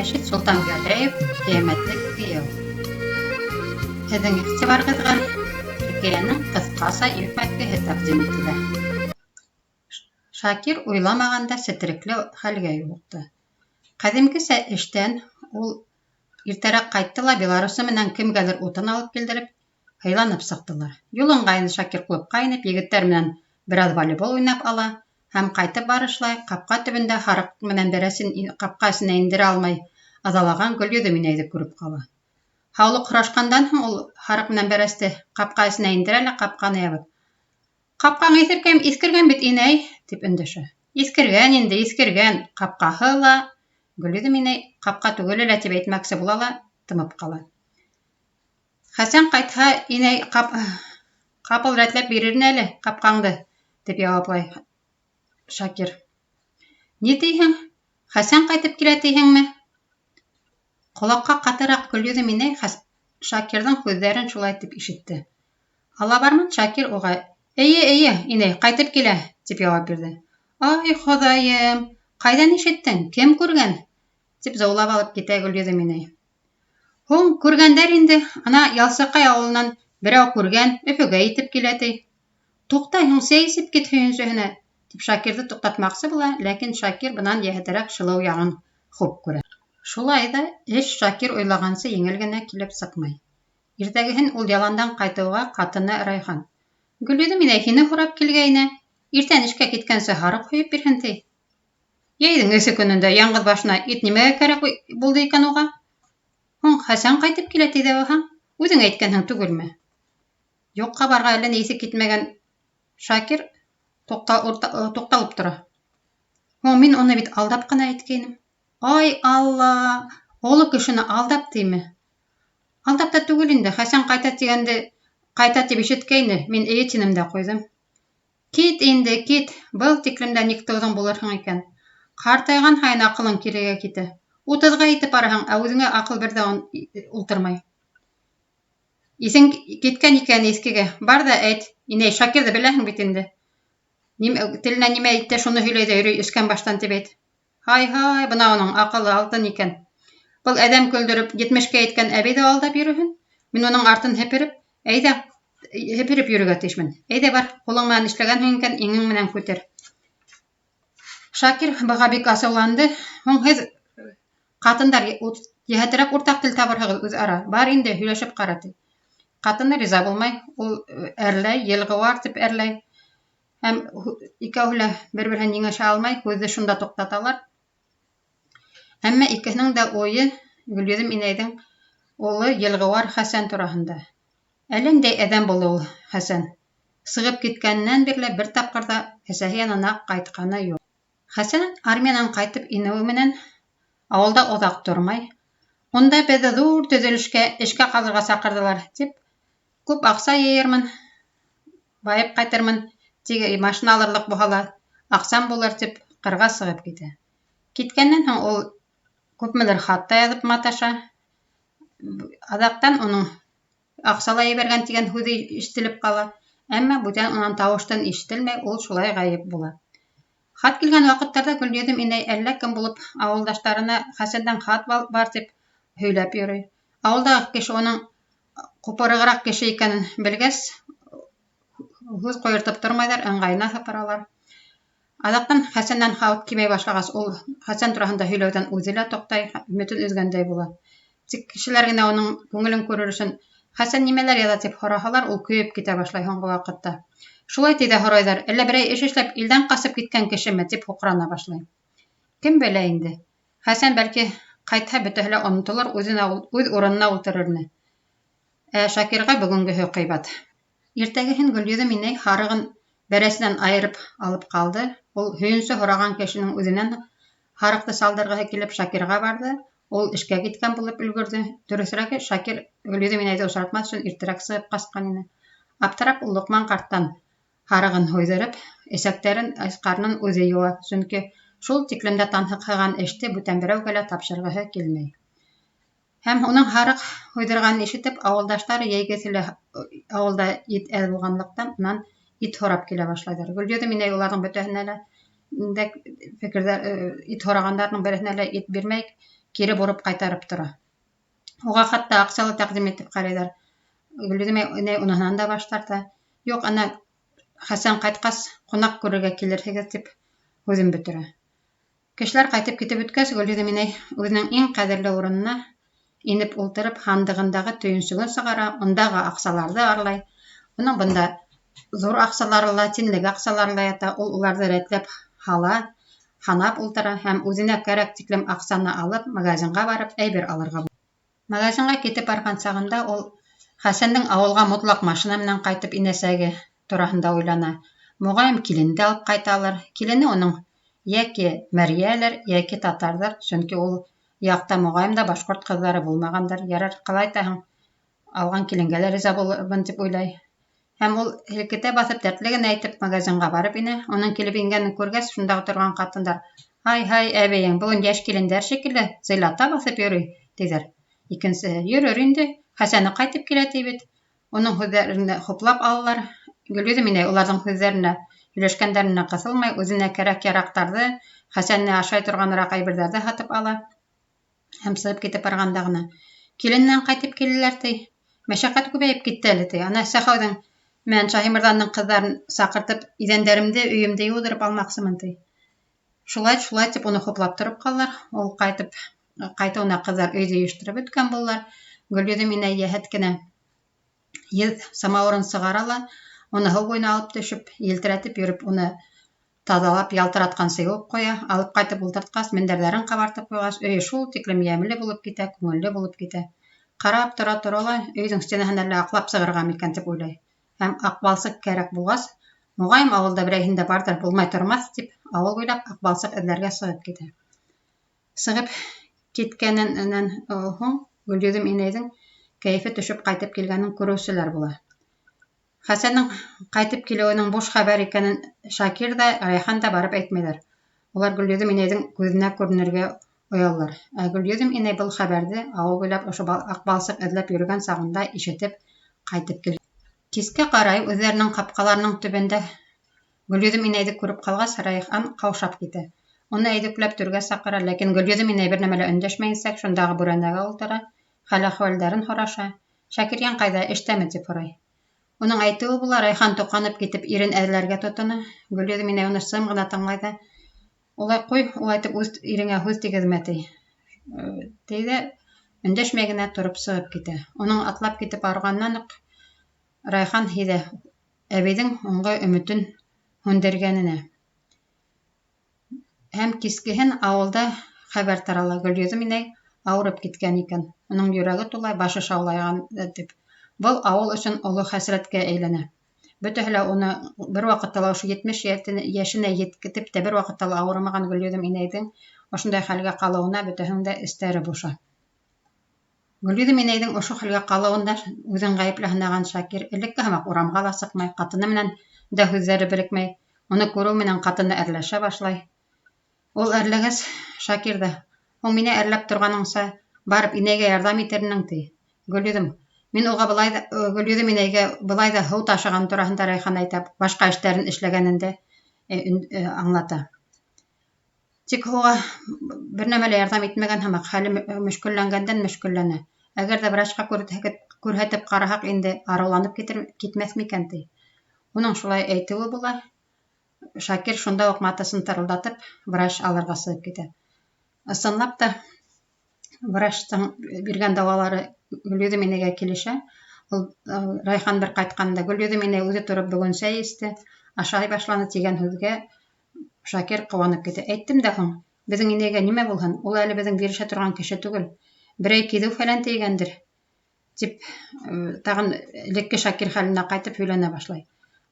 Рәшит Солтангәрәев Ҡиәмәтлек кейәү. Һеҙҙең иғтибарығыҙға хикәйәнең ҡыҫҡаса йөкмәткеһе тәҡдим ителә. Шакир уйламағанда сетерекле хәлгә юлыҡты. Ҡәҙимгесә эштән ул иртәрәк ҡайтты ла Белорусы менән кемгәлер утын алып килдереп, һыйланып сыҡтылар. Юл ыңғайын Шакир клубҡа инеп, егеттәр менән бер аҙ волейбол уйнап ала һәм ҡайтып барышлай ҡапҡа төбөндә һарыҡ менән бәрәсен ҡапҡа эсенә индерә алмай ыҙалаған Гөлйөҙөм инәйҙе күреп ҡала. Һаулыҡ һорашҡандан һуң ул һарыҡ менән бәрәсте ҡапҡа эсенә индерә лә ҡапҡаны ябып: "Ҡапҡаң иҫеркән, иҫкергән бит, инәй", тип өндәшә. Иҫкергән инде, иҫкергән, ҡапҡаһы ла. Гөлйөҙөм инәй ҡапҡа түгел лә тип әйтмәксе була ла тымып ҡала. Хәсән ҡайтһа, инәй ҡапыл рәтләп бирер ине әле ҡапҡаңды, тип яуаплай Шакир. Ни тиһең? Хәсән ҡайтып килә тиһеңме? Ҡолаҡҡа ҡатыраҡ Гөлйөҙөм инәй Шакирҙың һүҙҙәрен шулай тип ишетте. Алабарман Шакир уға: "Эйе, эйе, инәй, ҡайтып килә", тип яуап бирҙе. "Ай, Хоҙайым, ҡайҙан ишеттең, кем күргән?" тип зыулап алып китә Гөлйөҙөм инәй. Һуң, күргәндәр инде, ана Ялсыҡай ауылынан берәү күргән, Өфөгә етеп килә, ти. Туҡта, һуң сәй эсеп кит һөйөнсөһөнә, тип Шакирҙы туҡтатмаҡсы була, ләкин Шакир бынан йәһәтерәк шылыу яғын хуп күрә. Шулай ҙа эш Шакир уйлағанса еңел генә килеп сыҡмай. Иртәгеһен ул яландан ҡайтыуға ҡатыны Райхан: "Гөлйөҙөм инәй һине һорап килгәйне, иртән эшкә киткәнсе һарыҡ һуйып бирһен, ти." Йәйҙең эҫе көнөндә яңғыҙ башына ит нимәгә кәрәк булды икән уға? Һуң, Хәсән ҡайтып килә ти ҙә баһаң, үҙең әйткәнһең түгелме? Юҡҡа-барға әллә ни иҫе китмәгән Шакир туҡталып тора. Һуң мин уны бит алдап ҡына әйткәйнем. Ай Алла, оло кешене алдап тиме? Алдап та түгел инде, Хәсән ҡайта тигәнде ҡайта тип ишеткәйне, мин эйе тинем дә ҡуйҙым. Кит инде, кит, был тиклем дә ник тыуҙың булырһың икән. Ҡартайған һайын аҡылың кирегә китә. Утыҙға етеп бараһың, ә үҙеңә аҡыл бер ҙә ултырмай. Иҫең киткән икән иҫкегә, бар ҙа әйт, инәй, Шакирҙы беләһең бит инде. Теленә нимә әйтә, шуны һөйләй ҙә йөрөй эскән баштан тип әйт. Һай-һай, бына уның аҡылы алтын икән. Был әҙәм көлдөрөп, етмешкә еткән әбей ҙә алдап йөрөһөн. Мин уның артын һепереп, әйҙә, һепереп йөрөргә тейешмен. Әйҙә бар, ҡулың менән эшләгәнһең икән, иңең менән күтәр. Шакир быға бик асыуланды. Һуң һеҙ, ҡатындар, йәһәтерәк уртаҡ тел табырһығыҙ үҙ-ара. Бар инде, һөйләшеп ҡара, ти. Ҡатыны риза булмай, ул әрләй, елғыуар тип әрләй. Һәм икәүһе лә бер-береһен еңешә алмай, һүҙҙе шунда туҡтаталар. Әммә икеһенең дә уйы Гөлйөҙөм инәйҙең улы елғыуар Хәсән тураһында. Әллә ниндәй әҙәм булды ул Хәсән. Сығып киткәненән бирле бер тапҡыр ҙа әсәһе янына ҡайтҡаны юҡ. Хәсән армиянан ҡайтып инеүе менән ауылда оҙаҡ тормай, унда беҙҙе ҙур төҙөлөшкә эшкә ҡалырға саҡырҙылар, тип, күп аҡса йыйырмын, байып ҡайтырмын, тик машина алырлыҡ булһа ла аҡсам булыр, тип ҡырға сығып китә. Киткәндән һуң ул күпмелер хат та яҙып маташа. Аҙаҡтан уның аҡса ла ебәргән тигән һүҙе ишетелеп ҡала. Әммә бүтән унан тауыш-тын ишетелмәй, ул шулай ғәйеп була. Хат килгән ваҡыттарҙа Гөлйөҙөм инәй әллә кем булып ауылдаштарына Хәсәндән хат бар тип һөйләп йөрөй. Ауылдағы кеше уның ҡупырығыраҡ кеше икәнен белгәс, һүҙ ҡуйыртып тормайҙар, ыңғайына һыпыралар. Аҙаҡтан Хәсәндән хат килмәй башлағас, ул Хәсән тураһында һөйләүҙән үҙе лә туҡтай, өмөтөн өҙгәндәй була. Тик кешеләр генә уның күңелен күрер өсөн Хәсән нимәләр яҙа тип һораһалар, ул көйөп китә башлай һуңғы ваҡытта. Шулай ти ҙә һорайҙар, әллә берәй эш эшләп илдән ҡасып киткән кешеме, тип һуҡрана башлай. Кем белә инде. Хәсән бәлки ҡайтһа бөтәһе лә онотолор, үҙенә үҙ урынына ултырыр ине. Ә Шакирға бөгөнгөһө ҡыйбат. Иртәгеһен Гөлйөҙөм инәй һарығын бәрәсенән айырып алып ҡалды. Ул һөйөнсө һораған кешенең үҙенән һарыҡты салдырғыһы килеп Шакирға барҙы. Ул эшкә киткән булып өлгөрҙө. Дөрөҫөрәге, Шакир Гөлйөҙөм инәйҙе осратмаҫ өсөн иртәрәк сығып ҡасҡан ине. Аптырап ул Лоҡман ҡарттан һарығын һуйҙырып, эсәктәрен, ҡарынын үҙе йыуа, сөнки шул тиклем дә танһыҡһыған эште бүтән берәүгә лә тапшырғыһы килмәй. Һәм уның һарыҡ һуйҙырғанын ишетеп, ауылдаштары йәйгеҫе лә ауылда ит әҙ булғанлыҡтан, унан ит һорап килә башлайҙар. Гөлйөҙөм инәй уларҙың бөтәһенә лә фекерҙәр ит һорағандарҙың береһенә лә ит бирмәй, кире бороп ҡайтарып тора. Уға хатта аҡса ла тәҡдим итеп ҡарайҙар. Гөлйөҙөм инәй уныһынан да баш тарта. Юҡ, ана Хәсән ҡайтҡас, ҡунаҡ күрергә килерһегеҙ, тип һүҙен бөтөрә. Кешеләр ҡайтып китеп бөткәс, Гөлйөҙөм инәй үҙенең иң ҡәҙерле урынына инеп ултырып, һандығындағы төйөнсөгөн сығара, ундағы аҡсаларҙы арлай. Уның бында ҙур аҡсалары ла, тинлек аҡсалары ла ята. Ул уларҙы рәтләп һала, һанап ултыра һәм үҙенә кәрәк тиклем аҡсаны алып, магазинға барып, әйбер алырға була. Магазинға китеп барған сағында ул Хәсәндең ауылға мотлаҡ машина менән ҡайтып инәсәге тураһында уйлана. Моғайын, килен дә алып ҡайталыр. Килене уның йәки мәрйәлер, йәки татарҙыр, сөнки ул яҡта моғайын да башҡорт ҡыҙҙары булмағандыр. Ярар, ҡалайтаһың, алған киленгә лә риза булырмын, тип уйлай. Һәм ул һелкетә баҫып, дәртле генә әйтеп, магазинға барып инә. Уның килеп ингәнен күргәс, шундағы торған ҡатындар: "Һай-һай, әбейең бөгөн йәш килендәр шикелле зыйлата баҫып йөрөй", — тиҙәр. Икенсеһе: "Йөрөр инде, Хәсәне ҡайтып килә, ти бит". Уның һүҙҙәрен хуплап алалар. Гөлйөҙөм инәй уларҙың һүҙҙәренә, һөйләшкәндәренә ҡыҫылмай, үҙенә кәрәк-яраҡтарҙы, Хәсәне ашай торғаныраҡ әйберҙәрҙе һатып ала һәм сығып китеп барғанда ғына: "Килененән ҡайтып киләләр, ти, мәшәҡәт күбәйеп китте әле, ти. Ана Сәхәүҙең менән Шаһимырҙандың ҡыҙҙарын саҡыртып, иҙәндәремде, өйөмдө йыуҙырып алмаҡсымын, ти". Шулай, шулай тип уны хуплап тороп ҡалалар. Ул ҡайтып ҡайтыуына ҡыҙҙар өйҙө йыйыштырып бөткән булалар. Гөлйөҙөм инәй йәһәт кенә еҙ самауырын сығара ла, уны һыу буйына алып төшөп, елтерәтеп йөрөп, уны таҙалап, ялтыратҡансы йыуып ҡуя. Алып ҡайтып ултыртҡас, мендәрҙәрен ҡабартып ҡуйғас, өйө шул тиклем йәмле булып китә, күңелле булып китә. Ҡарап тора-тора ла, өйҙөң стенаһын әллә аҡлап сығырға микән, тип уйлай. Һәм аҡ балсыҡ кәрәк булғас, моғайын, ауылда берәйһендә барҙыр, булмай тормаҫ, тип, ауыл буйлап аҡ балсыҡ эҙләргә сығып китә. Сығып киткәненән һуң Гөлйөҙөм инәйҙең кәйефе төшөп ҡайтып килгәнен күреүселәр була. Хәсәндең ҡайтып килеүенең буш хәбәр икәнен Шакир ҙа, Рәйхан да барып әйтмәйҙәр. Улар Гөлйөҙөм инәйҙең күҙенә күренергә оялалар. Ә Гөлйөҙөм инәй был хәбәрҙе ауыл буйлап ошо аҡ балсыҡ эҙләп йөрөгән сағында ишетеп ҡайтып килгән. Кискә ҡарай үҙҙәренең ҡапҡаларының төбөндә Гөлйөҙөм инәйҙе күреп ҡалғас, Рәйхан ҡаушап китә. Уны әйҙүкләп түргә саҡыра, ләкин Гөлйөҙөм инәй бер нәмә лә өндәшмәйенсә шундағы бүрәнәгә ултыра, хәл-әхүәлдәрен һораша. Шакирйән ҡайҙа, эштәме, тип һорай. Уның әйтеүе була, Рәйхан тоҡанып китеп ирен әрләргә тотона. Гөлйөҙөм инәй уны сым ғына тыңлай ҙа, улай ҡуй, улайтып үҙ иреңә һүҙ тигеҙмә, ти. Ти ҙә өндәшмәй генә тороп сығып китә. Уның атлап китеп барғанынан уҡ Рәйхан һиҙә әбейҙең һуңғы өмөтөн һүндергәненә. Һәм кискеһен ауылда хәбәр тарала: Гөлйөҙөм инәй ауырып киткән икән. Уның йөрәге тулай, башы шаулайған тип. Был ауыл өсөн оло хәсрәткә әйләнә. Бөтәһе лә уны бер ваҡытта ла ошо 70 йәшенә еткетеп тә бер ваҡытта ла ауырымаған Гөлйөҙөм инәйҙең ошондай хәлгә ҡалыуына бөтәһенең дә эстәре боша. Гөлйөҙөм инәйҙең ошо хәлгә ҡалыуында үҙен ғәйепле һанаған Шакир элекке һымаҡ урамға ла сыҡмай, ҡатыны менән дә һүҙҙәре берекмәй. Уны күреү менән ҡатыны әрләшә башлай. Ул әрләгәс, Шакир ҙа: "Һуң мине әрләп торғаныңса, барып инәйгә ярҙам итер инең", ти. Гөлйөҙөм, мин уға былай ҙа, Гөлйөҙөм инәйгә былай ҙа һыу ташыған тураһында Рәйхан әйтә, башҡа эштәрен эшләгәнен дә аңлата. Тик һыуға бер нәмә лә ярҙам итмәгән һымаҡ, хәле мөшкөлләнгәндән мөшкөлләнә. Әгәр ҙә врачҡа күрһәтеп ҡараһаҡ инде, арыуланып китер, китмәҫ микән, ти. Уның шулай әйтеүе була, Шакир шунда уҡ матысын тырылдатып, врач алырға сығып китә. Ысынлап та, врачтың биргән дауалары Гөлйөҙөм инәйгә килешә. Ул Рәйхан бер ҡайтҡанда Гөлйөҙөм инәй үҙе тороп бөгөн сәй эсте, ашай башланы тигән һүҙгә Шакир ҡыуанып китә. Әйттем дә һуң, беҙҙең инәйгә нимә булһын, ул әле беҙҙең бирешә торған кеше түгел. Берәй киҙеү фәлән тейгәндер, тип тағын элекке Шакир хәленә ҡайтып һөйләнә башлай.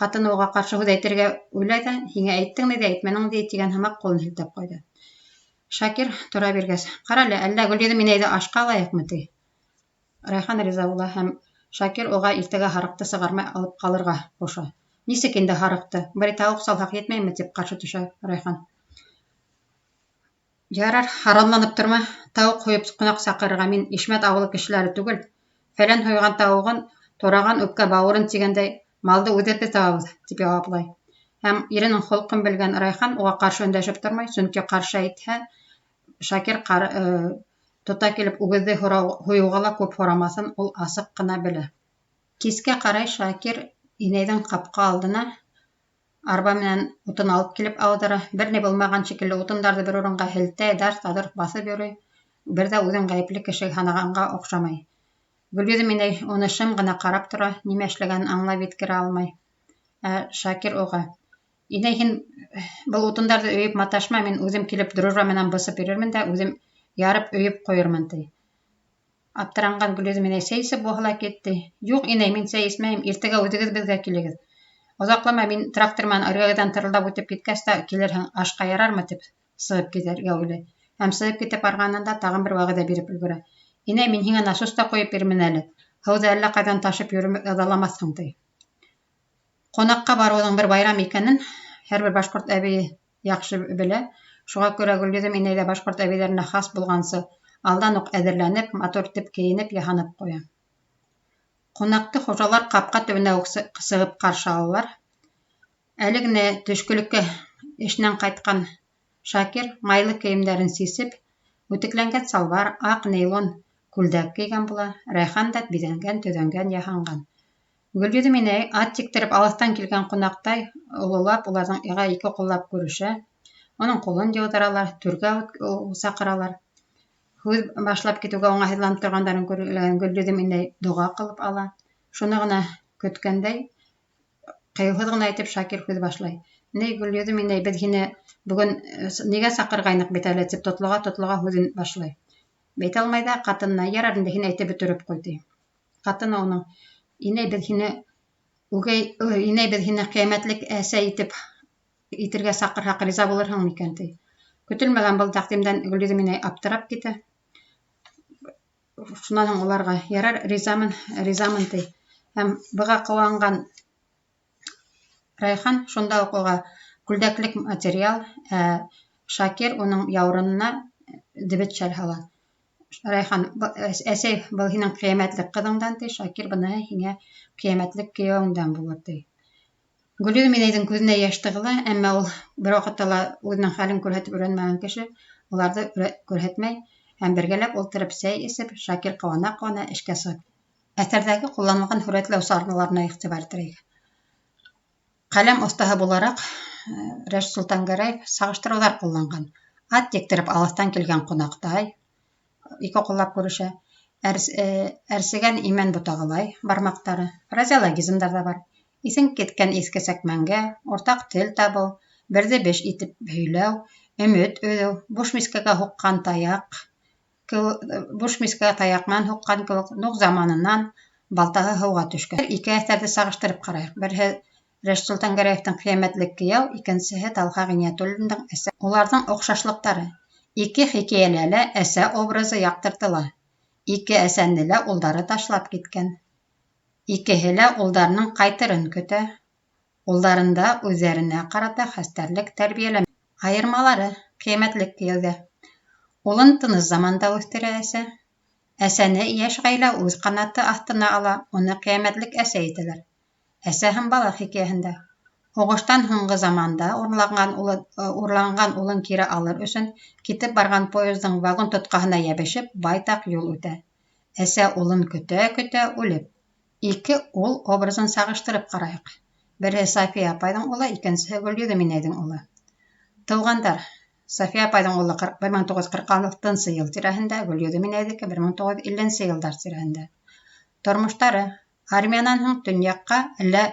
Ҡатыны уға ҡаршы һүҙ әйтергә уйлай ҙа, һиңә әйттең ни ҙә, әйтмәнең ни тигән һымаҡ ҡулын һелтәп ҡуйҙы. Шакир тора биргәс, ҡара әле, әллә Гөлйөҙөм инәйҙе ашҡа алайыҡмы, ти. Рәйхан риза була һәм Шакир уға иртәгә һарыҡты сығармай алып ҡалырға ҡуша. Нисек инде һарыҡты? Берәй тауыҡ салһаҡ етмәйме, тип ҡаршы төшә Рәйхан. Ярар, һаранланып торма, тауыҡ һуйып ҡунаҡ саҡырырға мин Ишмәт ауылы кешеләре түгел. Фәлән һуйған тауығын, тураған үпкә бауырын тигәндәй, малды үҙебеҙ табабыҙ, тип яуаплай. Һәм иренең холҡон белгән Рәйхан уға ҡаршы өндәшеп тормай, сөнки ҡаршы әйтһә, Шакир Тота килеп үгеҙҙе һуйыуға ла күп һорамаҫын ул асыҡ ҡына белә. Кискә ҡарай Шакир инәйҙең ҡапҡа алдына арба менән утын алып килеп ауҙара. Бер ни булмаған шикелле утындарҙы бер урынға һелтәй, дарс та дорс баҫып йөрөй. Бер ҙә үҙен ғәйепле кеше һанағанға оҡшамай. Гөлйөҙөм инәй уны шым ғына ҡарап тора, нимә эшләгәнен аңлап еткерә алмай. Ә Шакир уға: "Инәй, һин был утындарҙы өйөп маташма, мин үҙем килеп дружба менән бысып бирермен дә, үҙем ярып өйөп ҡуйырмын", ти. Аптыранған Гөлйөҙөм инәй: "Сәй эсеп булһа ла кит", ти. "Юҡ, инәй, мин сәй эсмәйем, иртәгә үҙегеҙ беҙгә килегеҙ. Оҙаҡламай мин трактор менән эргәгеҙҙән тырылдап үтеп киткәс тә килерһең, ашҡа ярармы?" тип сығып китергә уйлай. Һәм сығып китеп барғанында тағын бер вәғәҙә биреп өлгөрә. "Инәй, мин һиңә насос та ҡуйып бирермен әле, һыуҙы әллә ҡайҙан ташып йөрөп ыҙаламаҫһың", ти. Ҡунаҡҡа барыуҙың бер байрам икәнен һәр бер башҡорт әбейе яҡшы белә. Шуға күрә Гөлйөҙөм инәй ҙә башҡорт әбейҙәренә хас булғансы алдан уҡ әҙерләнеп, матур итеп кейенеп, яһанып ҡуя. Ҡунаҡты хужалар ҡапҡа төбөнә үк сығып ҡаршы алалар. Әле генә төшкөлөккә эшенән ҡайтҡан Шакир майлы кейемдәрен сисеп, үтекләнгән салбар, аҡ нейлон күлдәк кейгән була. Рәйхан да биҙәнгән, төҙәнгән, яһанған. Гөлйөҙөм инәй ат тиктереп алыҫтан килгән ҡунаҡтай ололап, уларҙың ике ҡуллап күрешә. Уның ҡулын йыуҙыралар, түргә саҡыралар. Һүҙ башлап китеүгә уңайһыҙланып торғандарын күргән Гөлйөҙөм инәй доға ҡылып ала. Шуны ғына көткәндәй, ҡыйыуһыҙ ғына итеп Шакир һүҙ башлай. "Ней, Гөлйөҙөм инәй, беҙ һине бөгөн нигә саҡырғайныҡ бит әле?" тип тотлоға-тотлоға һүҙен башлай. Әйтә алмай ҙа, ҡатынына: "Ярар инде, һин әйтеп бөтөрөп ҡуй", ти. Ҡатыны уның: "Инәй, беҙ һине үгәй, инәй, беҙ һине ҡиәмәтлек әсәй итеп итергә саҡырһаҡ, риза булырһың микән?" ти. Көтөлмәгән был тәҡдимдән Гөлйөҙөм инәй аптырап китә. Шунан һуң уларға: "Ярар, ризамын, ризамын", ти. Һәм быға ҡыуанған Рәйхан шунда уҡ уға күлдәклек материал, ә Шакир уның яурынына дебет шәл һала. Рәйхан: "Әсәй, был һинең ҡиәмәтлек ҡыҙыңдан", ти, Шакир: "Быныһы һиңә ҡиәмәтлек кейәүеңдән булыр", ти. Гөлйөҙөм инәйҙең күҙенә йәш тығыла, әммә ул бер ваҡытта ла үҙенең хәлен күрһәтеп өйрәнмәгән кеше, уларҙы күрһәтмәй һәм бергәләп ултырып сәй эсеп, Шакир ҡыуана-ҡыуана эшкә сығып. Әҫәрҙәге ҡулланылған һүрәтләү сараларына иғтибар иттерәйек. Ҡәләм оҫтаһы булараҡ, Рәшит Солтангәрәев сағыштырыуҙар ҡулланған. Ат ектереп алыҫтан килгән ҡунаҡтай, ике ҡуллап күрешә, әрсегән имән ботағылай бармаҡтары, фразеологизмдар ҙа бар. Иҫең киткән иҫке сәкмәнгә, уртаҡ тел табыу, берҙе биш итеп һөйләү, өмөт өҙөү, буш мискәгә һуҡҡан таяҡ, буш мискәгә таяҡ менән һуҡҡан кеүек, Нух заманынан балтаһы һыуға төшкән. Ике әҫәрҙе сағыштырып ҡарайыҡ. Береһе Рәшит Солтангәрәевтең Ҡиәмәтлек кейәү, икенсеһе Талха Ғиниәтуллиндың Әсә. Уларҙың оҡшашлыҡтары: ике хикәйәлә лә әсә образы яҡтыртыла. Ике әсәне лә улдары ташлап киткән. Икеһе лә улдарының ҡайтырын көтә. Улдарында үҙҙәренә ҡарата хәстәрлек тәрбиәләмәгән. Айырмалары: Ҡиәмәтлек кейәүҙә улын тыныс заманда үҫтерә әсә. Әсәне йәш ғаилә үҙ ҡанаты аҫтына ала, уны ҡиәмәтлек әсә итәләр. Әсә һәм бала хикәйәһендә һуғыштан һуңғы заманда урланған улы, урланған улын кире алыр өсөн китеп барған поездың вагон тотҡаһына йәбешеп байтаҡ юл үтә. Әсә улын көтә-көтә үлеп. Ике ул образын сағыштырып ҡарайыҡ. Береһе Сафия апайҙың улы, икенсеһе Гөлйөҙөм инәйҙең улы. Тыуғандар: Сафия апайҙың улы 1946 йыл тирәһендә, Гөлйөҙөм инәйҙеке 1950 йылдар тирәһендә. Тормоштары: армиянан һуң төньяҡҡа, әллә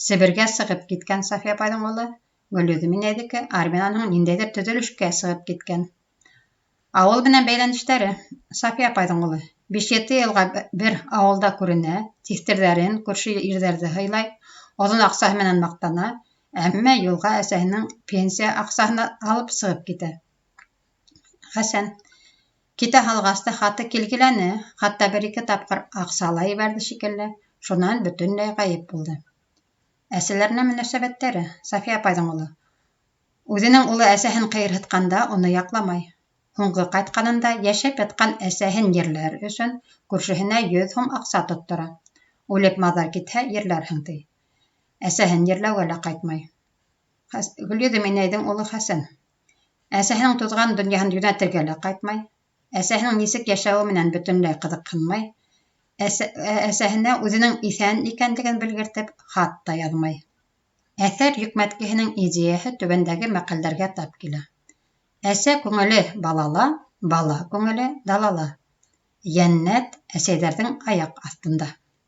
Себергә сығып киткән Сафия апайҙың улы, Гөлйөҙөм инәйҙеке армиянан һуң ниндәйҙер төҙөлөшкә сығып киткән. Ауыл менән бәйләнештәре: Сафия апайҙың улы 5-7 йылға бер ауылда күренә, тиҫтерҙәрен, күрше ирҙәрҙе һыйлай, оҙон аҡсаһы менән маҡтана, әммә юлға әсәһенең пенсия аҡсаһын алып сығып китә. Хәсән китә һалғас та хаты килгеләне, хатта бер-ике тапҡыр аҡса ла ебәрҙе шикелле, шунан бөтөнләй ғәйеп булды. Әсәләренә мөнәсәбәттәре: Сафия апайҙың улы үҙенең улы әсәһен ҡыйырһытҡанда уны яҡламай. Һуңғы ҡайтҡанында йәшәп ятҡан әсәһен ерләр өсөн күршеһенә 100 һум аҡса тоттора. Үлеп маҙар китһә, ерләрһең, ти. Әсәһен ерләүгә лә ҡайтмай. Гөлйөҙөм инәйҙең улы Хәсән әсәһенең туҙған донъяһын йүнәтергә лә ҡайтмай. Әсәһенең нисек йәшәүе менән бөтөнләй ҡыҙыҡһынмай, әсәһенә үҙенең иҫән икәнлеген белгертеп хат та яҙмай. Әҫәр йөкмәткеһенең идеяһы түбәндәге мәҡәлдәргә тап килә: Әсә күңеле балала, бала күңеле далала. Йәннәт әсәйҙәрҙең аяҡ аҫтында.